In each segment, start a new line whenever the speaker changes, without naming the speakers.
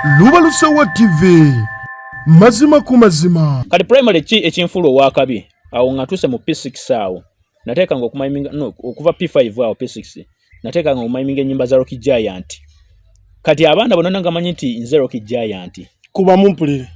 Lubalusewa TV, mazima ku mazima.
Kati primary ki ekinfuula owakabi awo nga ntuuse mu P6, awo nateekanga okumayiminga, no, okuva P5 awo P6 nateekanga okumayiminga ennyimba za Rocky Giant. Kati abaana bonna nga manyi nti nze Rocky Giant.
Kuba mumpulire.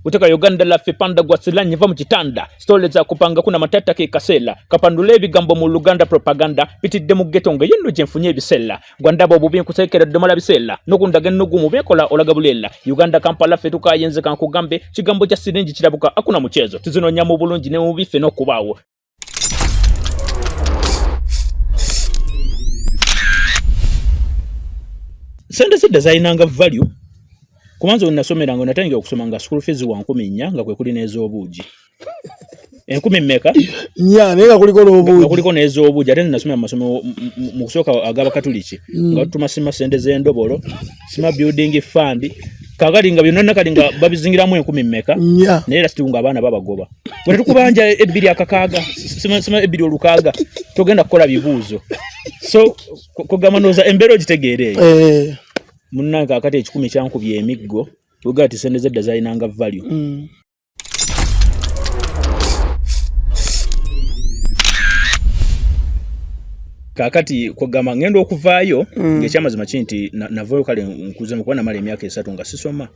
Kutoka Uganda laffe panda gwa silanyi va mu kitanda sitole za kupanga kuna matata ke kaseera kapandula ebigambo mu Luganda propaganda pitidde mu ghetto nga yenno gye nfunye ebiseera gwandaba obubi nkuteekera ddomala biseera nokundaga ennugu mu byekola olaga buleela Uganda Kampala ffe tukayenze kankugambe kigambo kya siringi kirabuka akuna mukyezo tuzinoonya mu bulungi ne mu bife n'okubaawo. Sente zidda zalinanga value kubanza wenasomeranga natandika okusoma nga school fees wa 4,000 nga kwe kuli n'ez'obuugi. 4,000 mmeka?
4, naye nga kuliko n'obuugi.
Nga kuliko n'ez'obuugi. Ate nasomera mu masomero mu kusooka ag'Abakatuliki nga tutuma sima sente z'endobolo, sima building fund, kakati nga byonna kati nga babizingiramu 1,000 mmeka?
4.
Naye era situ nga abaana babagoba. Bwe tukubanja 2 6, sima 2 6, togenda kukola bibuuzo. So kugamba ndowooza embeera ogitegeera eyo. Munnange kaakati 100 kyankubye emiggo, wega ati sente zedda zalinanga value. Kaakati kwegamba ngenda okuvaayo ng'ekyamazima ki nti navaayo kale nkuze mu kuba namala emyaka 3 nga sisoma.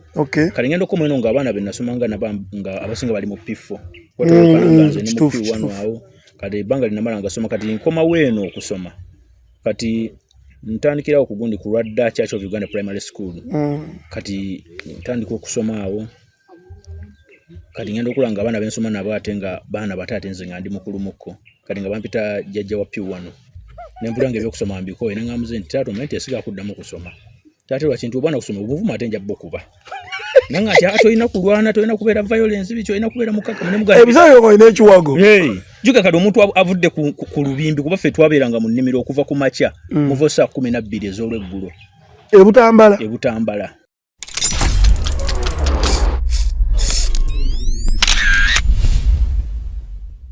Kale ngenda okukoma eno ng'abaana be nasomanga naba nga abasinga bali mu P4. Nga nze ndi mu P1 awo. Kati ebbanga linamala nga soma, kati nkomawo eno okusoma. Kati ntandikirawo ku gundi ku Lwadda Church of Uganda Primary School. Kati ntandika okusoma awo. Kati ngenda okulaba nga abaana bensoma nabo ate nga baana bato, ate nze nga ndi mukulumukko. Kati nga bampita jjajja wa P1. Ne mpulira nga ebyokusoma mbikooye, ne ŋŋamba nti taata omanyi nti esiga kuddamu kusoma. Taata lwaki nti obwana kusoma obuvuma ate nja bukuba. Nanga nti ate olina kulwana, tolina kubeera violence biki, olina kubeera mukakkamu. Ne mugamba
Ebiseera byo olina ekiwago.
Hey, jjuka kati omuntu avudde ku lubimbi, kuba ffe twabeeranga mu nnimiro okuva ku makya muva saa 12 ez'olweggulo.
Ebutambala.
Ebutambala.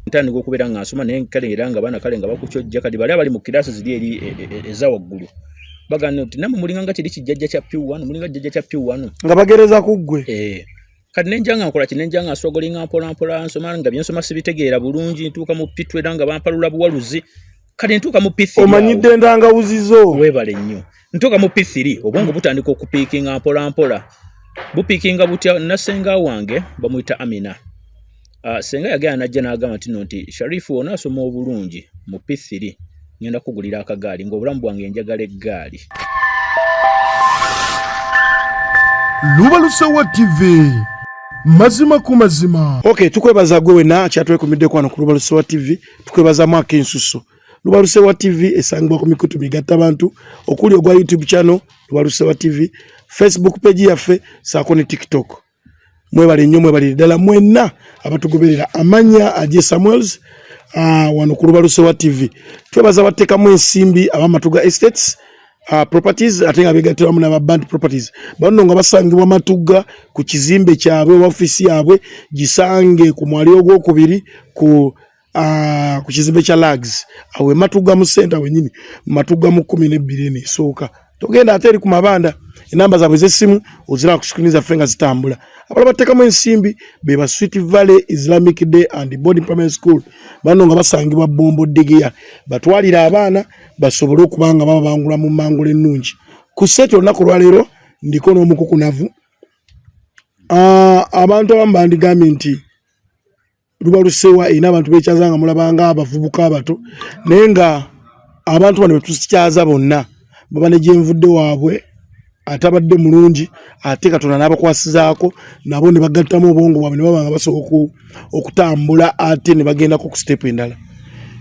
Ntandika okubeera nga nsoma, naye kale era nga baana kale nga bakukyojja. Kati bali abali mu kiraasi ziri eri eza waggulu bagamba nti nammwe mulinga nga kiri kijjajja kya P1, mulinga jjajja kya P1.
Nga bagereza ku ggwe.
Eh. Kati nenja nga nkola ki, nenja nga nsogolinga mpola mpola, nsoma nga byensoma sibitegeera bulungi, ntuuka mu P2 era nga bampalula buwaluzi. Kati ntuuka mu P3 awo.
Omanyidde entangawuzi zo.
Weebale nnyo. Ntuuka mu P3 obwongo butandika okupiikinga mpola mpola. Bupiikinga butya? Nasenga wange bamuyita Amina. Senga yagenda n'ajja n'agamba nti no nti Sharifu onaasoma obulungi mu P3 ngenda kukugulira akagaali, ng'obulamu bwange njagala eggaali.
Lubalusewa TV, mazima ku mazima.
Okay, tukwebaza gwe wenna akyatwekumiddeko wano ku Lubalusewa TV, tukwebazamu ak'ensusso. Lubalusewa TV esangibwa ku mikutu migatta bantu okuli ogwa YouTube channel Lubalusewa TV, Facebook page yaffe saako ne TikTok. Mwebale nnyo, mwebalire ddala mwenna abatugoberera. Amannya Aje Samuels, wano ku Lubalusewa TV. Twebaza bateekamu ensimbi ab'Amatuga Estates Properties, ate nga begattira wamu n'aba Band Properties. Bano nga basangibwa Matugga ku kizimbe kyabwe oba ofiisi yaabwe gisange ku mwali ogwokubiri ku kizimbe kya Lags awo e Matugga mu center wennyini, Matugga mu 12 eno esooka, togenda ate eri ku mabanda. Enamba zaabwe ez'essimu oziraba ku screen zaffe nga zitambula. Abalala bateekamu ensimbi be ba Sweet Valley Islamic Day and Boarding Primary School. Bano nga basangibwa Bombo Ddegeya, batwalira abaana basobole okuba nga babangula mu mmangula ennungi. Ku set olunaku olwaleero ndiko n'omukukunavu. Abantu abamu bandigambye nti Lubalusewa erina abantu bekyaza nga mulabanga abavubuka abato, naye nga abantu bano betukyaza bonna baba ne gyenvudde waabwe atabadde mulungi, ate Katonda n'abakwasizaako nabo ne bagattamu obwongo bwabwe ne baba nga basobola okutambula ate ne bagendako ku step endala.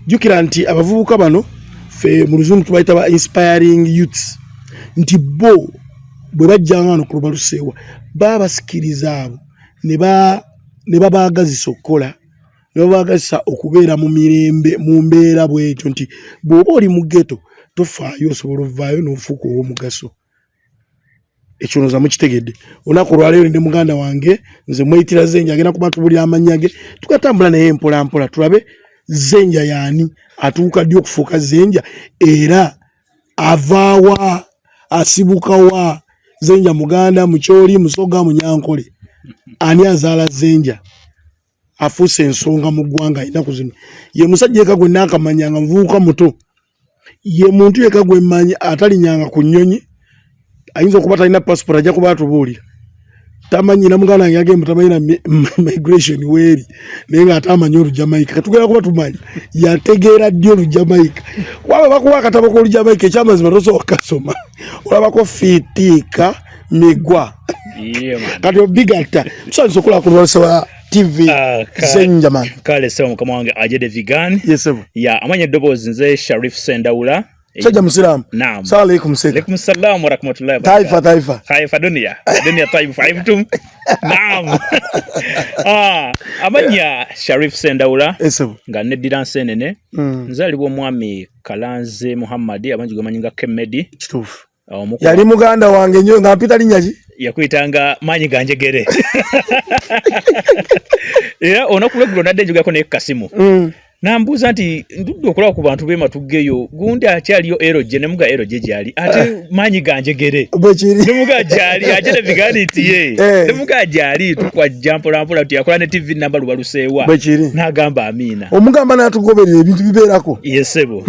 Jjukira nti abavubuka bano ffe mu Luzungu tubayita ba inspiring youths, nti bo bwe bajjanga wano ku Lubalusewa baba basikiriza abo ne babaagazisa okukola, ne babaagazisa okubeera mu mirembe mu mbeera bw'etyo, nti bw'oba oli mu ghetto tofaayo, osobola ovaayo n'ofuuka ow'omugaso. Ekyo ndowooza mukitegedde. Olunaku olwaleero ndi muganda wange, nze mweyitira Zenja, agenda kuba tubulira amannya ge, tugatambula naye mpola mpola tulabe Zenja yaani, atuuka ddi okufuuka Zenja, era avaawa, asibukawa. Zenja Muganda, Mucholi, Musoga, Munyankole. Ani azaala Zenja? Afuuse ensonga mu ggwanga ennaku zino. Ye musajja yekka gwe naakamanya nga muvubuka muto. Ye muntu yekka gwe mmanyi atalinyanga ku nnyonyi. Ayinza okuba talina passport, ajja kuba atubuulira. Tamanyi na muganda wange yagamba tamanyi na migration weeri, naye ng'ate amanyi Olujamaika. Katugenda kuba tumanyi yategeera ddi Olujamaika, kuba bakuwa akatabo k'Olujamaika ekyamazima tosobola kukasoma, olabako fiitiika migwa kati obigatta. Tusanyusa okulaba ku Lubalusewa TV. Zenjaman.
Kale sebo, mukama wange Ajede Vegan.
Yes sebo.
Ya amanya eddoboozi nze Sharif Sendawula.
Sajja Musiraamu.
Naam.
Salamu alaikum seka.
Alaikum salam wa rahmatullahi wa
Taifa taifa.
Taifa dunia. Dunia taifa fahimtum? Naam. Ah, amanya Sharif Sendawula.
Yes sebo.
Nga neddira Nsenene. Nzaalibwa omwami Kalanze Muhammad, abangi gwe manyi nga Kemmedi.
Kituufu. Yali muganda wange nnyo nga mpita linnya ki?
Yakuyitanga maanyi ganjegere. Era olunaku lweggulo nadde njogako naye ku kasimu. Nambuuza nti ndudde okulaba ku bantu b'ematuggeyo gundi akyaliyo erojje, ne muga erojje gyali ate maanyi ganjegere ne muga gyali ate ne bigandi nti ye ne muga gyali tukwajja mpola mpola tuyakola ne TV namba Lubaluseewa n'agamba amiina.
Omugamba n'atugoberera ebintu bibeerako.
Yes sebo.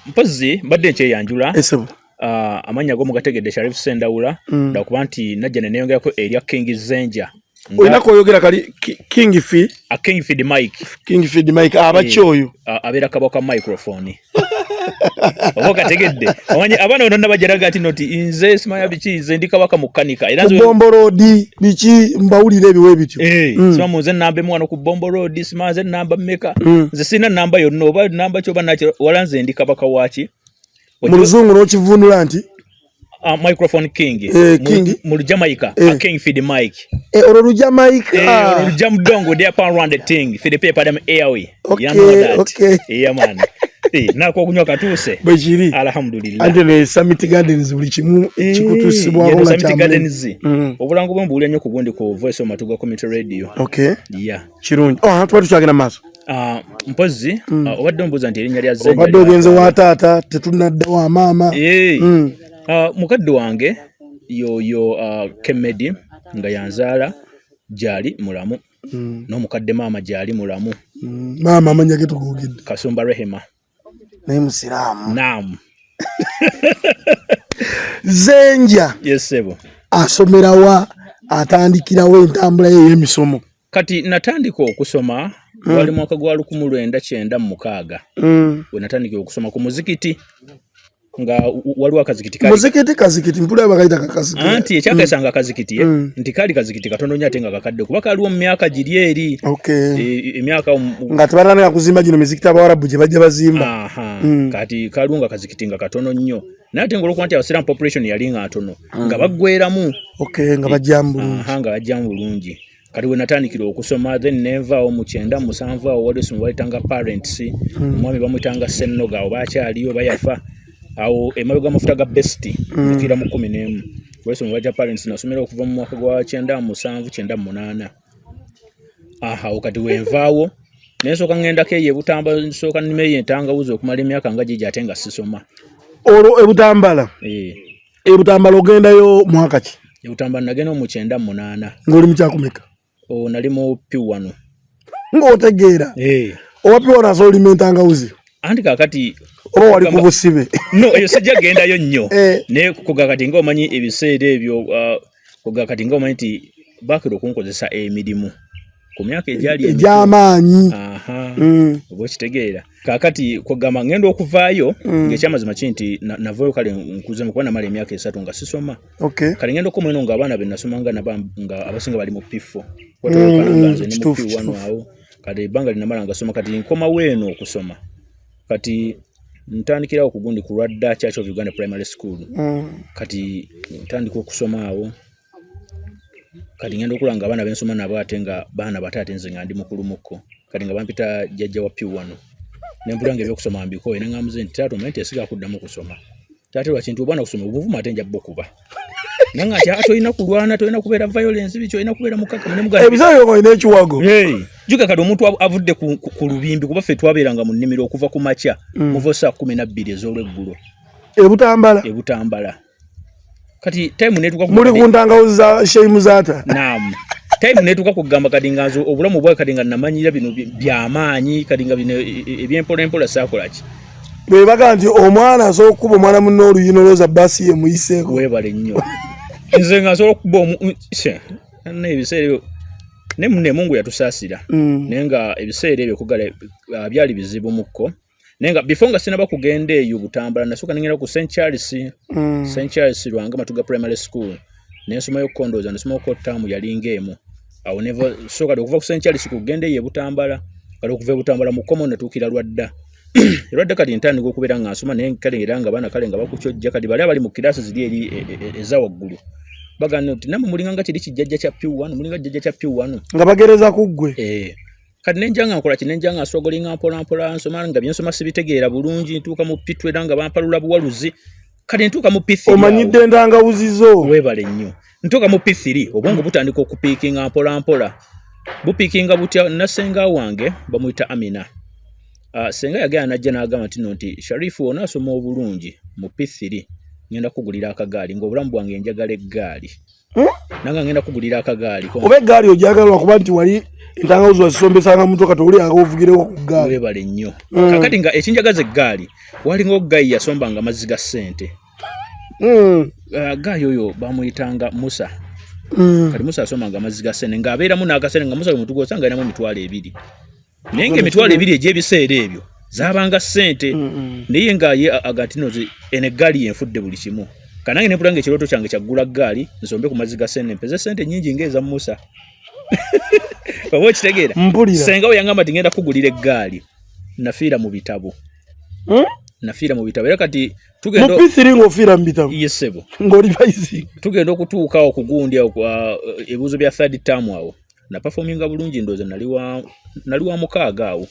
Mpozi mbadde nkyeyanjula. Amannya go mugategedde, Sharif Sendawula. Lwakuba nti najja ne neeyongerako erya King Zenja.
Olina koyogera kali King Fi.
A King Feed Mike.
King Feed Mike abaki oyo?
Abeera kabaka microphone. Oba okategedde, omanyi abaana bonna bajaraga ati noti nze simanya biki, nze ndi kabaka mu kkanika
era ku Bombo Road biki, mbawulira ebiwe bityo.
Sima nze namba emu wano ku Bombo Road, sima nze namba mmeka. Nze sirina namba yonna oba namba ki oba nakyo wala, nze ndi kabaka waki.
Mu luzungu n'okivunula nti?
Microphone king.
King.
Mu Lujamaika. King Feed Mike.
Olwo Lujamaika.
Olwo Lujamudongo there pan run the thing for the paper them airway.
Okay,
you know that.
Okay.
Yeah man. Nako okunywa katuuse.
Bwe kiri.
Alhamdulillah.
Ate ne Summit Gardens buli kimu kikutuusibwako nga
Summit Gardens. Obulango bwe mbuulira nnyo ku gundi ku Voice of Matuga Community Radio.
Okay.
Yeah.
Kirungi. Oh, tuba tukyagenda maaso.
Mpozi obadde ombuuza nti erinnya lya Zenja.
Obadde ogenze wa taata, tetunnadda wa maama.
Mukadde wange yoyo Kemmedi nga yanzaala gyali mulamu. N'omukadde maama gyali mulamu.
Maama amanya ge tugoogedde.
Kasumba Rehema.
Naye musiraamu.
Naam.
Zenja.
Yes sebo.
Asomerawa, atandikirawo entambula ye ey'emisomo?
Kati natandika okusoma gwali mwaka gwa 1996. We natandika okusoma ku muzikiti, nga waliwo akazikiti kali.
Muzikiti kazikiti mpulira bakayita kakazikiti.
Anti ekyakesanga akazikiti nti kali kazikiti katono nnyo ate nga kakadde, kuba kaliwo mu myaka giri eri. Emyaka
nga tebatandika kuzimba gino mizikiti abawarabu gye bajja bazimba.
Kati kaliwo nga kazikiti nga katono nnyo, naye ate ngaolwokuba nti abasiraamu population yali nga ntono, nga baggweramu.
Okay, nga bajjamu bulungi.
Aha, nga bajjamu bulungi. Kati we natandikira okusoma, then nenvaawo mu 97 awo waliwo essomero balitanga Parents. Omwami bamwyitanga Sennoga, awo bakyaliyo oba yafa, awo emabega amafuta ga Best nzukira mu 11 waliwo essomero bajja Parents. Nasomera okuva mu mwaka gwa 97, 98. Aha, awo kati wenvaawo nensooka ŋŋendako eyo ebutambala, nsooka nnima eyo entangawuzi okumala emyaka nga gigi ate nga sisoma.
Olwo ebutambala?
Eh.
Ebutambala ogendayo mwaka ki?
Ebutambala nagenda mu 98.
Ng'oli mukyakumeka?
O nali mu P1.
Ng'otegeera?
Eh.
Owa P1 asobola olima entangawuzi?
Anti kaakati
oba wali ku busibe?
No, eyo sijja gendayo nnyo. Naye kuga kati nga omanyi ebiseera ebyo, kuga kati nga omanyi nti bakira okunkozesa emirimu ku myaka egyali emito.
Egy'amaanyi.
Aha. Oba okitegeera, kaakati kwegamba ngenda okuvaayo ng'ekyamazima ki nti navaayo kale nkuze, kuba namala emyaka 3 nga sisoma. Kale ngenda okukoma eno nga abaana be nasomanga nabo nga abasinga bali mu P4, nga nze ndi mu P1 awo. Kati ebbanga linamala nga soma, kati nkomawo eno okusoma. Kati ntandikirawo ku gundi ku Lwadda Church of Uganda Primary School. Kati ntandika okusoma awo. Kati ngenda okulaba nga abaana bensoma nabo ate nga baana bato, ate nze nga ndi mukulumukko. Kati nga bampita jjajja wa P1. Nempulira nga ebyokusoma mbikooye, ne ŋŋambuze nti taata omanyi nti esiga kuddamu kusoma. Taata lwaki? Nti obwana kusoma obuvuma ate nja bukuba. Nanga nti ate olina kulwana, tolina kubeera violence biki, olina kubeera mukakkamu. Ne mugamba
ebiseera byo olina ekiwago.
Hey, jjuka kati omuntu avudde ku lubimbi, kuba ffe twabeeranga mu nnimiro okuva ku makya, muva saa 12 ez'olweggulo.
Ebutambala?
Ebutambala. Kati time netuka
muli ku ntangawuzi za Sheikh Muzaata.
Naam. Time netuka kugamba kati nga nze obulamu bwawe kati nga namanyira bino byamaanyi kati nga bino ebyempola empola saakola ki.
Bwe baga nti omwana asobola okukuba omwana munne oluyi nolowooza bbaasi ye muyiseeko.
Weebale nnyo. Nze nga nsobola okukuba omu ebiseera ebyo ne munne Mungu yatusaasira. Naye nga ebiseera ebyo kugala byali bizibu mukko. Naye nga before nga sinaba kugenda eyo Butambala nasooka nengenda ku St Charles. St Charles Lwanga Matuga Primary School. Ne nsomayo kondooza nasomayo ko term yalinga emu. Awo never so kati okuva ku St Charles kugenda eyo Butambala kati okuva e Butambala mu Komo natuukira Lwadda. Lwadda kati ntandika okubeera nga nsoma naye kale era nga baana kale nga bakukyojja kati bali abali mu kiraasi ziri eri eza waggulu. Bagamba nti nammwe mulinga nga kiri kijjajja kya P1, mulinga jjajja kya P1.
Nga bagereza ku ggwe.
Kati nenja nga nkola ki, nenja nga nsogolinga mpola mpola nsoma nga byensoma sibitegeera bulungi, ntuuka mu P2 era nga bampalula buwaluzi. Kati ntuuka mu P3.
Omanyidde entangawuzi zo.
Weebale nnyo. Ntuuka mu P3 obwongo butandika okupiikinga mpola mpola. Bupiikinga butya? Nasenga wange bamuyita Amina. Senga yagenda n'ajja n'agamba nti no nti Sharifu onaasoma obulungi mu P3 ngenda kugulira akagaali ng'obulamu bwange njagala eggaali. Nanga ngenda kugulira akagaali.
Oba eggaali ogyagala lwakuba nti wali entangawuzi wazisombesanga mu motoka towuli nga ovugirewo ku ggaali.
Weebale nnyo. Kakati nga ekinjagaza eggaali walinga oggayi yasombanga amazzi ga ssente. Ggayi oyo bamuyitanga Musa. Kati Musa asombanga amazzi ga ssente ng'abeeramu n'akasente nga Musa omuntu gw'osanga alinamu 20,000. Naye nga 20,000 egy'ebiseera ebyo zaabanga ssente. Naye nga ye aga nti no eno eggaali yenfudde buli kimu. Kanange ne mpulira ng'ekirooto kyange kyaggula ggaali nsombe ku mazzi ga ssente mpeze ssente nnyingi ng'eza Musa. Oba okitegeera?
Mpulira.
Ssenga we yangamba nti ngenda kugulira eggaali nafiira mu bitabo. Nafiira mu bitabo era kati tugenda
mu P3 ng'ofiira mu bitabo.
Yes, ssebo.
Ng'oli bayizi.
Tugenda okutuuka awo ku gundi awo ebibuuzo bya third term awo. Na performinga bulungi ndowooza nali wa 6 awo.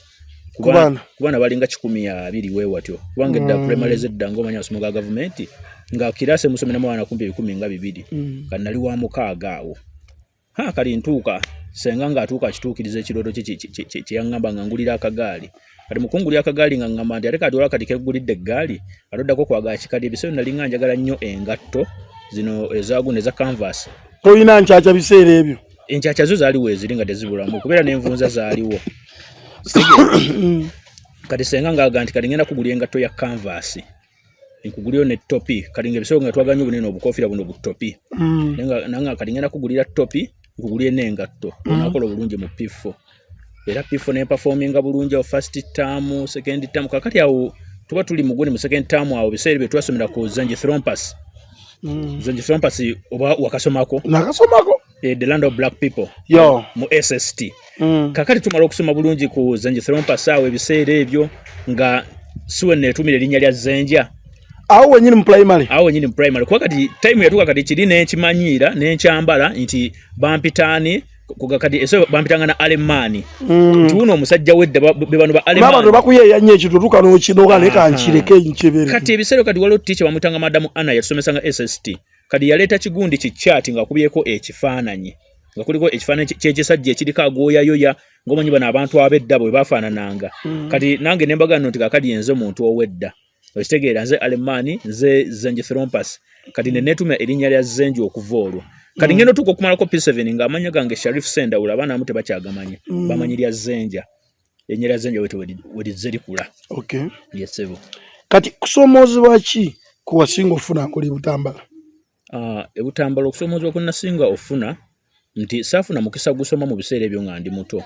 Kubana balinga 120 we watyo. Kubanga edda primary zedda ng'omanya amasomo ga gavumenti nga kirasi emusomeramu abaana kumpi 12. Kati nali wa 6 awo. Ha kali ntuuka senga ng'atuuka akituukiriza ekirooto kye kye yaŋŋamba nga ngulira akagaali. Kati mu kungulira akagaali nga ŋŋamba nti ate kati olwa kati keggulidde eggaali ate oddako kwagala ki? Kati ebiseera nali nga njagala nnyo engatto zino eza gundi eza canvas.
Tolina nkyakya biseera ebyo?
Enkyakya zo zaaliwo eziri nga tezibulamu kubeera n'envunza zaaliwo. Kati senga ng'aga nti kati ngenda kugulira engatto ya canvas. Nkugulirayo ne topi. Kati ng'ebiseera nga twagala nnyo bunene obukofiira buno bu topi. Naye nga kati ngenda kugulira topi, nkugulire n'engatto. Onaakola obulungi mu P4. Era P4 ne performinga bulungi awo first term, second term. Kakati awo tuba tuli mu gundi mu second term awo biseera bye twasomera ku Zenji Thrompas. Zenji Thrompas oba wakasomako?
Nakasomako.
The land of black people.
Yo.
Mu SST. Kakati tumala okusoma bulungi ku Zenji Thrompas awo ebiseera ebyo nga siwe neetumira erinnya lya Zenja.
Awo wennyini mu primary.
Awo wennyini mu primary. Kuba kati time yatuuka kati kiri n'enkimanyiira n'enkyambala nti bampitaani kuga kati eso bampitanga na Alemani. Nti wuno omusajja wedda be bano ba Alemani.
Baba bakuyeeya nnyo ekintu otuuka n'okinoga naye kankireke nkebere.
Kati ebiseera kati waliwo teacher bamuyitanga Madam Anna yatusomesanga SST. Kati yaleeta kigundi ki chart ng'akubyeko ekifaananyi. Nga kuliko ekifaananyi ky'ekisajja ekiriko agooyayoya ng'omanyi bano abantu ab'edda bwe bafaanananga. Kati nange ne mbagamba nti kaakati yenze muntu ow'edda. Okitegeera nze Alemani, nze Zenji Thrompas. Kati ne neetuma erinnya lya Zenji okuva olwo. Kati ngenda otuuka okumalako P7 ng'amannya gange Sharif Sendawula abaana abamu tebakyagamanya. Bamanyi lya Zenja. Erinnya lya Zenja we lizze likula.
Okay.
Yes, ssebo.
Kati kusoomoozebwa ki kwe wasinga ofuna ng'oli Butambala?
E Butambala okusoomoozebwa kwe nasinga ofuna nti saafuna mukisa gusoma mu biseera ebyo nga ndi muto.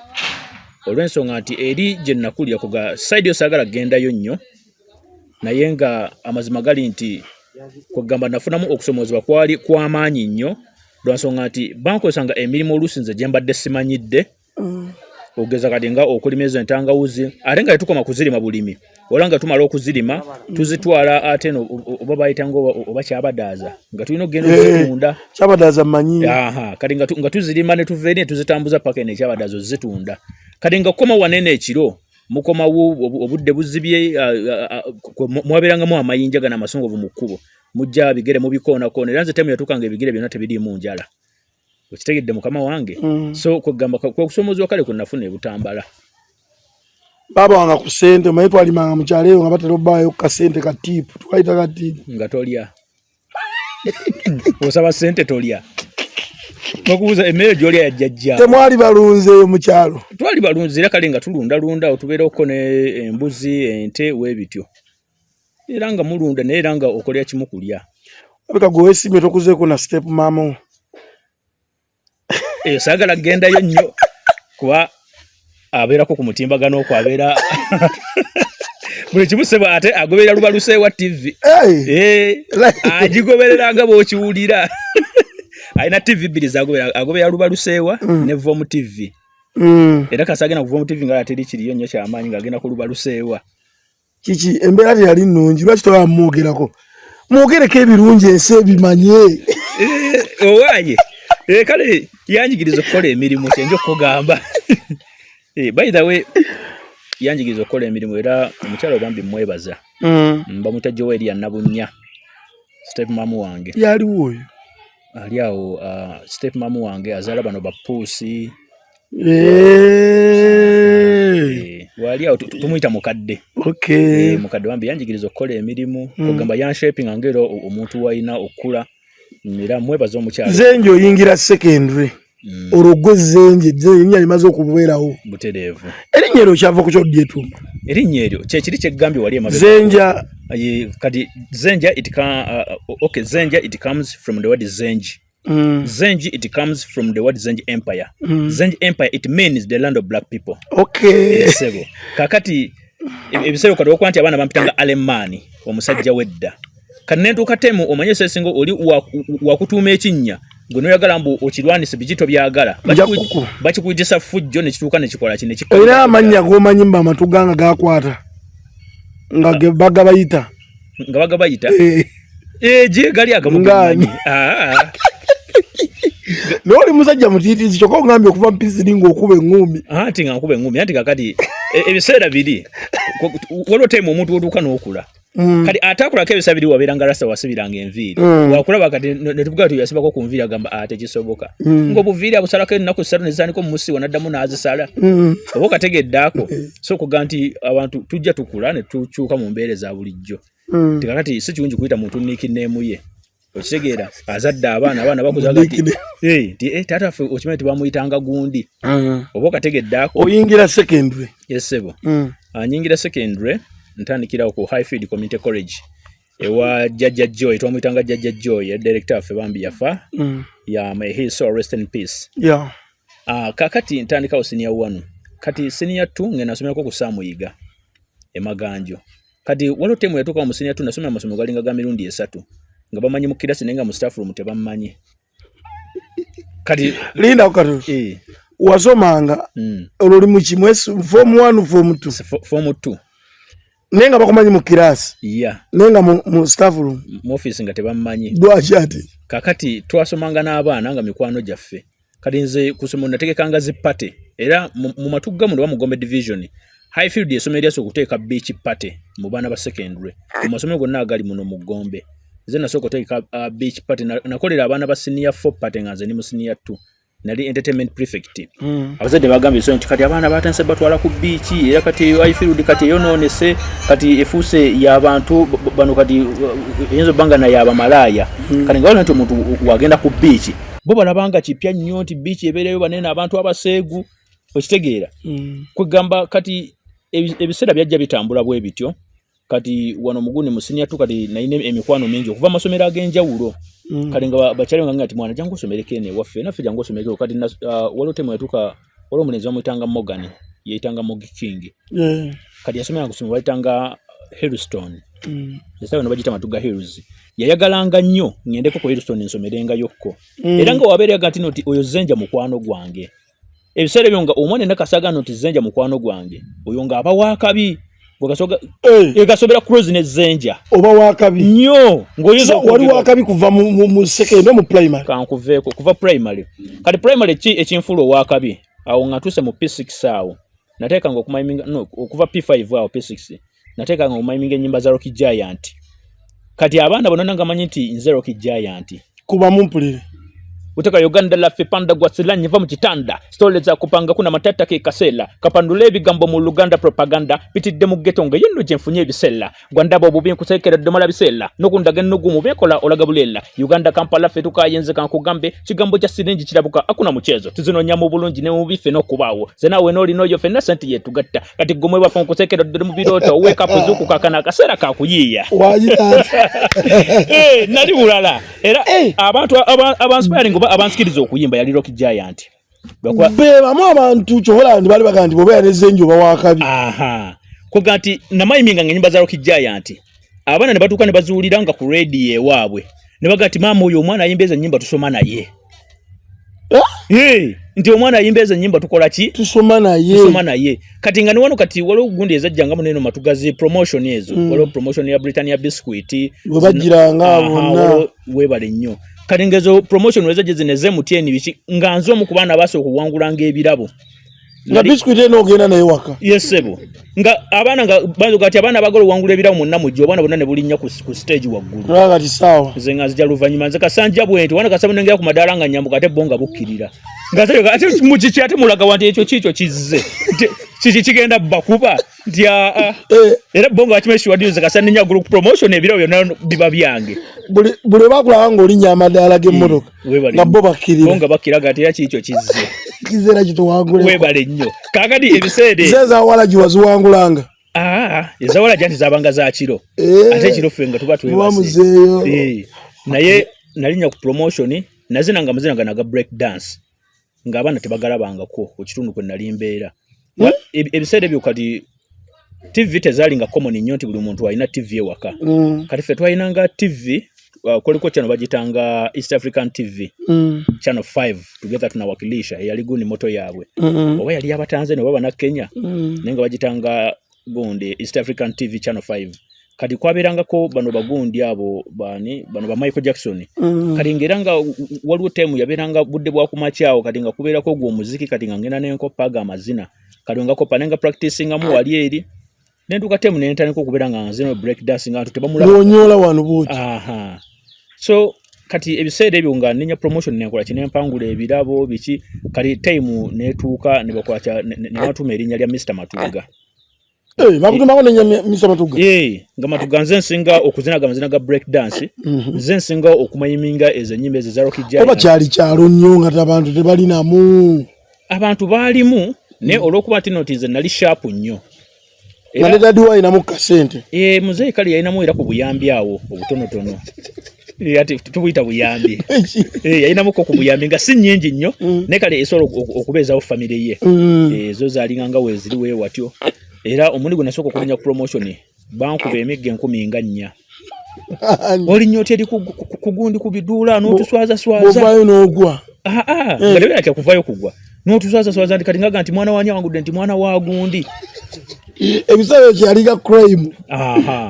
Olw'ensonga nti eri gye nakulira ku ga side yo saagala kugendayo nnyo naye nga amazima gali nti kwegamba nafunamu okusomoozebwa kwali kw'amaanyi nnyo lwa nsonga nti bankozesanga emirimu oluusi nze gye mbadde simanyidde. Okugeza kati nga okulima ezo entangawuzi ate nga tetukoma kuzirima bulimi wala nga tumala okuzirima tuzitwala ate no oba bayitanga oba kyabadaaza nga tulina okugenda okuzitunda.
Kyabadaaza mmanyi.
Aha, kati nga tuzirima ne tuva eri ne tuzitambuza paka eno ekyabadaaza ozitunda. Kati nga kukoma wanene ekiro mukomawo obudde buzibye, mwabeerangamu amayinja gano amasongovu mu kkubo mujja bigere mubikoonakoona era nze temu yatuukanga ebigere byonna tebiriimu njala. Okitegedde mukama wange? So kwegamba kwe kusomoozebwa kale kwe nafuna e Butambala.
Baabawanga ku ssente, omanyi twalimanga mu kyalo eyo nga batera obbaayo ku kasente ka tiipu, tukayita ka tiipu.
Nga tolya. Osaba sente tolya. Bakubuuza emmere gy'olya yajjajja.
Temwali balunzi eyo mu kyalo?
Twali balunzi era kale nga tulundalunda otubeerako ne embuzi, ente weebityo. Era nga mulunda naye era nga okolera kimu kulya.
Abika gwe weesiimye tokuzeeko na step maama wo.
Eyo saagala kugendayo nnyo kuba abeerako ku mutimbagano okwo abeera buli kimu ssebo ate agoberera Lubaluseewa TV.
Eh,
agigoberera nga bw'okiwulira. Alina TV bbiri z'agoberera, agoberera Lubaluseewa ne Vom TV. Era kasi agenda ku Vom TV nga teri kiriyo nnyo kyamaanyi ng'agenda ku Lubaluseewa.
Kiki embeera teyali nnungi, lwaki tolaba mumwogerako? Mwogereko ebirungi ensi ebimanye.
Owaaye kale yanjigiriza okukola emirimu kyenja okukugamba. By the way yanjigiriza okukola emirimu era omukyala obambi mmwebaza. Bamuyita Joel Nabunnya, step mom wange.
Yaliwo oyo?
Ali awo, step mom wange azaala bano bapuusi. Wali awo tumuyita mukadde. Mukadde wambi yanjigiriza okukola emirimu, kugamba yanshapinga ng'era omuntu walina okukula era mwebaza omukyala.
Zenje oyingira secondary. Olwo gwe Zenje, erinnya limaze okubeerawo.
Butereevu.
Erinnya eryo kyava ku kyodyetuuma?
Erinnya eryo kyekiri kyeggambye wali emabega.
Zenja.
Kati Zenja it okay, Zenja it comes from the word Zenji. Zenji it comes from the word Zenji Empire. Zenji Empire it means the land of black people. Sebo. Kakati ebiseera kati okuba nti abaana bampitanga Alemani omusajja w'edda. Kati ne ntuuka temu omanye sesinga oli wakutuuma ekinnya gwe n'oyagala mbu okirwanise biki tobyagala. Bakikuyitisa ffujjo ne kituuka ne kikola ki ne kikola.
Olina amannya g'omanyi mbu amatu ganga gakwata nga bagabayita.
Nga bagabayita? Gye gali agamu
Ngani?
gemanyi.
Naye oli musajja mutiitiizi kyokka ogambye okuva mu P3 ng'okuba eŋŋumi.
Anti nga nkuba eŋŋumi, anti kakati ebiseera biri waliwo time omuntu w'otuuka n'okula. Kati ate akulako ebisa biri wabeera nga rasta wasibiranga enviiri. Wakulaba kati ne tuvuga nti yasibako ku nviiri agamba tekisoboka. Ng'obuviiri abusalako ennaku ssatu ne zitandika omumusiiwa n'addamu n'azisala. Oba okategedde ako. So okuga nti abantu tujja tukula ne tukyuka mu mbeera eza bulijjo. Kakati si kirungi kuyita muntu nickname ye. Okitegeera azadde abaana, abaana bakuza kati. Nti taata waffe okimanyi nti bamuyitanga gundi. Oba okategedde ako.
Oyingira secondary.
Yes ssebo. Nyingira secondary ntandikirawo ku Highfield Community College ewa Jjajja Joy, twamuyitanga Jjajja Joy, ye director waffe bambi yafa. Yeah, may his soul rest in peace. Kakati ntandikawo senior 1. Kati senior 2 ngenda nasomerako ku Saamuyiga e Maganjo. Kati waliwo temu yatuuka mu senior 2 nasomera amasomero galinga ga mirundi esatu nga bamanyi mu kirasi naye nga mu staff room tebammanyi. Kati
linda katono. Wasomanga olwo oli mu kimwe form 1 form 2?
Form 2.
Naye nga bakumanyi mu kirasi. Naye nga mu staff room.
Mu office nga tebammanyi.
Lwaki ate?
Kakati twasomanga n'abaana nga mikwano gyaffe. Kati nze ku ssomero nategekanga zi party era mu Matugga muno oba mu Gombe division Highfield essomero eryasooka okuteeka beach party mu baana ba secondary mu masomero gonna agali muno mu Gombe. Nze nasooka okuteeka beach party, nakolera abaana ba senior 4 party nga nze ndi mu senior 2. Nali entertainment prefect. Abazadde bagambye so nti kati abaana batandise batwala ku beach era kati Highfield kati eyonoonese kati efuuse y'abantu bano kati eyinza obba nga naye abamalaaya. Kati nga waliwo nti omuntu wagenda ku beach bo balaba nga kipya nnyo nti beach ebeerayo banene abantu abaseegu okitegeera. Kwegamba kati ebiseera byajja bitambula bwe bityo. Kati wano muguni mu senior 2 kati nalina emikwano mingi okuva amasomero ag'enjawulo. Kati nga bakyali nga nti mwana jangu osomereko eno ewaffe naffe jangu osomereko. Kati waliwo temu yatuuka waliwo omulenzi bamuyitanga Morgan yeyitanga Mogi King. Kati yasomera ku ssomero bayitanga Hillstone. Essaawa eno bagiyita Matugga Hills. Yayagalanga nnyo ŋŋendeko ku Hillstone nsomerengayokko. Era nga wabeera yaga nti no nti oyo Zenja mukwano gwange. Ebiseera ebyo nga omwana yenna kasagano nti Zenja mukwano gwange oyo ng'aba wakabi. Gasobera close ne Zenja.
Oba wakabi.
Nnyo. Ng'oyinza
So, wali wakabi kuva mu secondary mu primary.
Kankuveeko kuva primary. Kati primary ki ekinfuula owakabi? Awo nga ntuuse mu P6 awo. Nateekanga okumayiminga, no, okuva P5 awo P6. Nateekanga okumayiminga ennyimba za Rocky Giant. Kati abaana bonna nga manyi nti nze Rocky Giant.
Kuba mumpulire.
Utaka Uganda laffe panda gwa silanyi va mu kitanda sitole za kupanga kuna matata ke kaseera kapandula ebigambo mu Luganda propaganda bitidde mu ghetto nga yenno gye nfunye ebiseera gwandaba obubi nkuteekera ddomala biseera nokundaga ennugu mu byekola olaga buleela Uganda Kampala ffe tukayenze kankugambe kigambo kya siringi kirabuka akuna muchezo tuzinoonya mu bulungi ne mu bife n'okubaawo ze naawe n'olina oyo ffenna sente yetugatta kati gwe mwebafu nkuteekera ddole mu birooto wake up zuukuka kano akaseera kakuyiiya eh, nali bulala era eh. abantu abanspiring oba abansikiriza okuyimba yali Rock Giant
bebamu abantu kyobola nti bali baga nti bwobeera nezenji oba wakabi
kwega nti namayiminga nga enyimba za Rock Giant abaana ne batuuka ne bazuulira nga ku radio ewaabwe ne baga nti maama oyo omwana ayimba ezo ennyimba tusoma naye eh? nti omwana ayimba ezo ennyimba tukola ki
tusoma naye
tusoma naye kati nga niwano kati waliwo gundi ezajja nga muneno matugazi promotion ezo mm. waliwo promotion ya Britannia biscuit
webajiranga bonna
webale nnyo kati ngezo promotion wezajja zino ez'MTN biki nga nze omu ku baana basooka okuwangulanga ebirabo
nga biscuit eno ogenda naye waka
yes sebo nga abaana nga bazo kati abaana abagala owangula ebirabo mwonna mujja obwana bonna ne bulinnya ku, ku stage waggulu
kati saawa
nze nga nzija luvannyuma nze kasanja bwenti wana kasaba nengera ku madaala nga nyambuka ate bo nga bukkirira nga ate mukiki ate mulaga wanti ekyo kiikyo kizze kiki kigenda bakuba nti aa ah, ah. eh. era bo nga bakimanyi kiwadde nze kasa nninya group promotion ebirabo byonna biba byange
buli bakulaba ng'olinnya amadaala g'emmotoka eh, nga bo bakkirira
bo nga bakkira gati era kiikyo kizze
kizze era kituwangule
webale nnyo kaakati ebiseera
ze ezawala giwaziwangulanga
ah, ezawala gya nti zabanga za kiro eh. ate ekiro ffe nga tuba
twebase
naye nalinnya ku promotion nazinanga amazina gano aga break dance ng'abaana tebagalabangako ku kitundu kwe nali mbeera hmm? Ebiseera ebyo kati tv tezaali nga common nnyo nti buli muntu alina tv ewaka mm. Kati ffe twalinanga tv uh, kuliko channel bagitanga East African TV mm. Channel 5 together tunawakilisha eyali gundi moto yaabwe mm. Oba yali abatanzania oba bannakenya mm. Naye nga bagitanga gundi East African TV Channel 5 kati kwabeerangako bano bagundi abo bani bano ba Michael Jackson mm. Kati ngera nga waliwo time yabeeranga budde bwa kumakyawo kati nga kubeerako ogwo omuziki kati nga ngenda n'enkopa ago amazina kati nga kopa nenga practicingamu wali eri nentuuka time nentandika okubeera nga nzina break dance nga ntu tebamulaba
wonyola wano bwoti
aha so kati ebiseera ebyo nga nenya promotion nenkola ki nempangula ebirabo biki kati time netuuka ne bakwata ne batuma erinnya lya Mr Matuga
Eh, bakutumako nenya Mr Matuga.
Eh, nga Matuga nze nsinga okuzina ga mazina ga break dance. Mm -hmm. Nze nsinga okumayiminga ezo ennyimba ezo za Rocky Giant.
Oba kyali kyalo nnyo nga abantu tebalinamu.
Abantu baalimu naye olw'okuba nti nti nze nali sharp nnyo.
Nga ne daddy we alinamu kasente.
Eh, muzeeyi kale yalinamu era ku buyambi awo obutonotono. Eh, ati tubuyita buyambi. Eh, yalinamuko ku buyambi nga si nnyingi nnyo mm. Naye kale esobola okubeezawo famire ye. Mm. Eh, zo zaalinga nga weeziri we watyo. Era omulundi gwe nasooka okulinnya ku promotion bankuba emiggo 14,000. Olinnya otya eri ku gundi ku biduula n'otuswazaswaza.
Bw'ovaayo n'ogwa.
Ah, ah, eh. Nga tebeera kya kuvaayo kugwa. N'otuswazaswaza nti kati ngaga nti mwana wani awangudde nti mwana wa gundi.
Ebiseera ebyo kyalinga crime.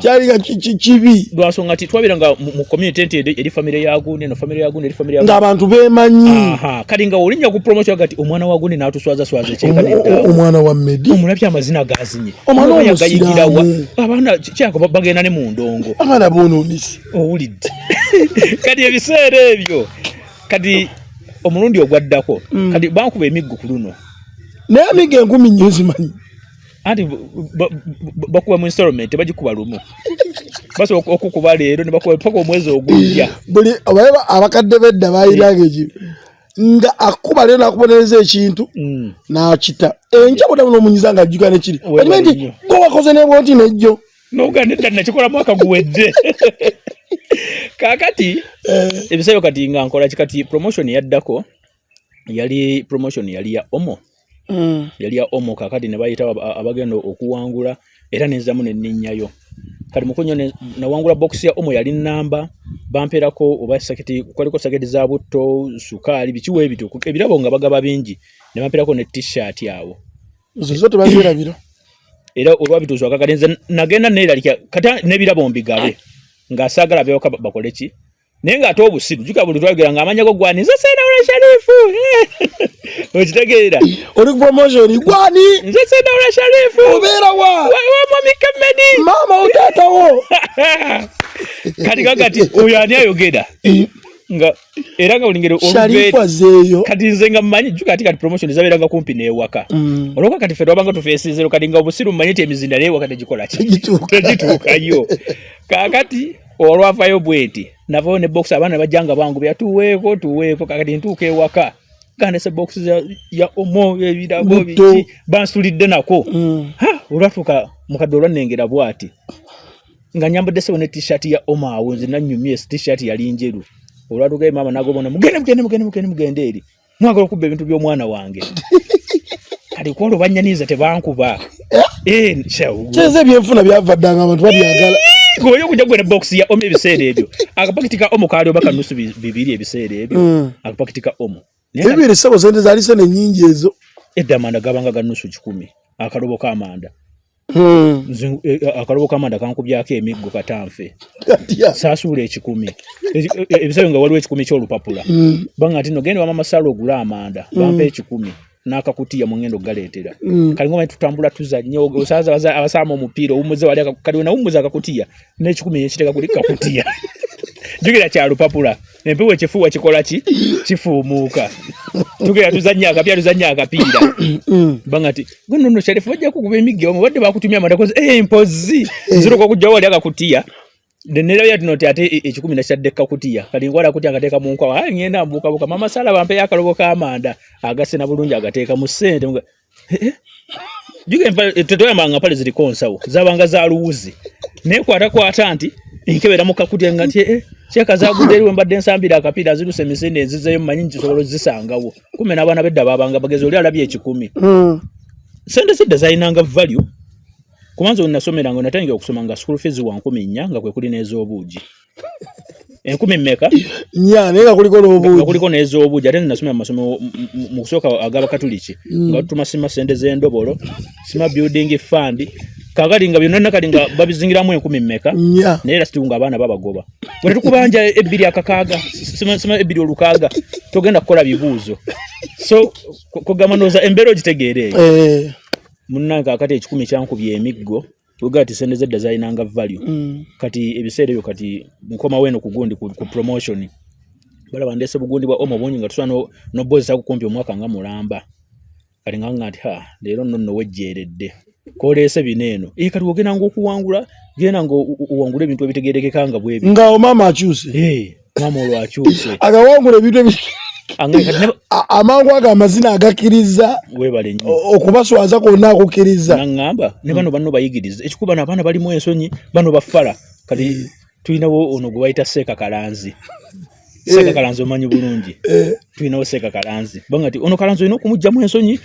Kyalinga kibi.
Lwasonga nti twabeeranga mu community nti eri famire ya gundi eno famire ya gundi eri famire ya
gundi. Ng'abantu beemanyi.
Kati nga olinnya ku promotion kati omwana wa gundi n'atuswazaswaza ekyenkana.
Omwana wa Medi.
Omulabye amazina gazinye.
Omwana omusiraamu.
Abaana kyako bagenda ne mu ndongo.
Abaana boonoonese.
Owulidde. Kati ebiseera ebyo kati omulundi ogwaddako mm. Kati bankuba emiggo ku luno.
Naye emiggo 10,000 nnyo zimanyi.
Anti bakuba mu installment tebagikuba lumu. Basobola okukuba leero ne bakuba paka omwezi ogujja.
Buli abakadde b'edda bayinanga ekintu nga akuba leero n'akubonereza ekintu mm. N'akita enkya bw'oddamu n'omunyiza ng'ajjuka nekiri okimanyi nti gwe wakoze ne bw'oti nejjo
noga nedda nakikola mwaka guwedde kaakati eh. Ebiseera kati nga nkola ki kati promotion yaddako yali promotion yali ya Omo mm. Yali ya Omo kaakati ne bayita abagenda okuwangula era nenzamu nennyinnyayo kati mukunyo nawangula box ya Omo yali namba bamperako oba saketi kwaliko saketi za butto sukaali biki weebityo ebirabo nga bagaba bingi ne bamperako ne t-shirt awo
Zo zo tebabyerabira.
Era olwabituusa akakati nze nagenda neeralika kati n'ebirabo mbigabe ng'asaagala byawaka bakole ki naye ng'ate obusiru jjuka buli twayogera ng'amanya go gwani nze Sendawula Sharifu okitegeera
oli ku promotion gwani
nze Sendawula Sharifu
obeera wa
wa mwami Kemedi
maama wo taata wo
kati kakati oyo ani ayogera eh. Nga era nga buli ngeri
Sharifu azeeyo.
Kati nze nga mmanyi jjuka ati kati promotion zabeeranga kumpi n'ewaka. Olwokuba kati ffe twabanga tufeesezero kati nga obusiru mmanyi nti emizinda naye ewaka tegikola ki? Tegituukayo. Kaakati olwavayo bweti navayo ne box abaana bajja nga bangubira tuweeko tuweeko kakati ntuuka ewaka gandese box ya omo ebirabo biki bansulidde nako. Olwatuuka mukadde olwannengera bwati nga nyambadde sebo ne t-shirt ya omo awo nze nanyumye t-shirt yali njeru. Olwatuuka maama nagobona mugende mugende mugende mugende mugende eri mwagala okubba ebintu by'omwana wange. Kati kwolwo bannyaniza tebankuba.
Kyeza ebyenfuna byava dda nga abantu babyagala.
Gwe okujja gwe ne box ya omo ebiseera ebyo. Akapakiti ka omo kaali oba kanusu bibiri ebiseera ebyo. Akapakiti ka omo.
Ebibiri ssebo sente zaali sente nnyingi ezo.
Edda amanda gabanga ga nusu 1,000 akalobo k'amanda. Nze akalobo k'amanda kankubyako emiggo katanfe. Saasuula 1,000. Ebiseera nga waliwo 1,000 ky'olupapula. Banga nti no genda wa Mama Sala ogule amanda bampe 1,000. N'akakutiya mu ngendo galeetera. Kali ngoma tutambula tuzannya osaza abasama omupiira owummuze wali kali nawummuza akakutiya n'ekikumi nekiteeka kuli kakutiya. Jjukira kya lupapula empewo ekifuuwa kikola ki? Kifuumuuka. Tugenda tuzannya akapiira tuzannya akapiira. Banga nti gwe nno Sharifu bajja kukuba emiggo omu badde bakutumya amanda koze mpozzi nziruka okujja wali akakutiya. Nerabya tuno nti ate 1,000 nakitadde kakutiya kati nkwala akutiya ngateeka mu nkwawa ngenda mbuukabuuka Mama Sala bampeeyo akalobo k'amanda agasena bulungi agateeka mu ssente. Jjuka tetwayambanga mpale ziriko nsawo zabanga za luwuzi naye kwatakwata nti nkebera mu kakutiya nga nti kyeka zagudde eri we mbadde nsambira akapiira ziruse emisinde nzizeeyo mmanyi nkisobola ozisangawo. Kumbe n'abaana b'edda baabanga bagezi oli alabye 1,000. Ssente zedda zalinanga value. Kubanza we nasomeranga natandika okusoma nga school fees wa 4,000 nga kwe kuli n'ez'obuugi. 1,000 mmeka?
4 naye nga kuliko n'obuugi.
Nga kuliko n'ez'obuugi ate nasomera mu masomero mu kusooka ag'Abakatuliki nga tutuma sima ssente z'endobolo, sima building fund. Kaakati nga byonna kati nga babizingiramu 1,000 mmeka?
4.
Naye era situ nga abaana babagoba. Bwe tukubanja 2,600, sima 2,600, togenda kukola bibuuzo. So kugamba ndowooza embeera ogitegeera eyo. Munnange kaakati 1,000 kyankubye emiggo wega ati sente zedda zalinanga value. Kati ebiseera ebyo kati nkomawo eno ku gundi ku promotion balaba ndeese bugundi bwa omo bungi nga tusobola n'obwozesa kumpi omwaka nga mulamba. Kati nga nga nti ha leero nno nno wejjeeredde koleese bino eno. Kati ogenda ng'okuwangula genda ng'owangula ebintu ebitegeerekeka nga bwebyo.
Nga maama akyuse.
Maama olwo akyuse.
Agawangula ebintu amangu ago amazina agakkiriza okubaswaza kwonna akukkiriza.
Naŋŋamba ne bano banno bayigiriza ekikuba bano abaana balimu ensonyi bano bafala kati tulinawo ono gwe bayita Seeka Kalanzi. Seeka Kalanzi omanyi bulungi. Tulinawo Seeka Kalanzi banga nti ono Kalanzi olina okumuggyamu ensonyi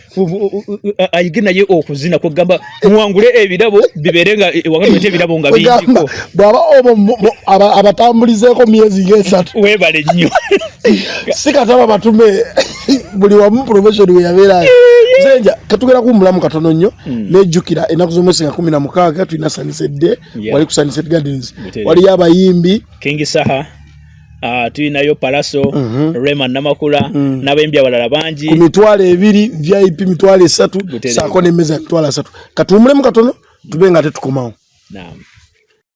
ayige naye okuzina kwegamba muwangule ebirabo bibeere nga wakati wete ebirabo nga bingiko.
Bw'aba obo abatambulizeeko myezi ng'esatu.
Weebale nnyo.
Si kataba batume buli wamu promotion we yabeerayo. Zenja katugera kuwummulamu katono nnyo nejjukira ennaku z'omwezi nga 16 tulina Sunset Day wali ku Sunset Gardens waliyo abayimbi
King Saha. Tulinayo Palaso, Rema Namakula n'abayimbi abalala bangi
ku 2,000 VIP 3,000 saako n'emmeza ya 3,000. Katuwummulemu katono tube nga tetukomawo.
Naam.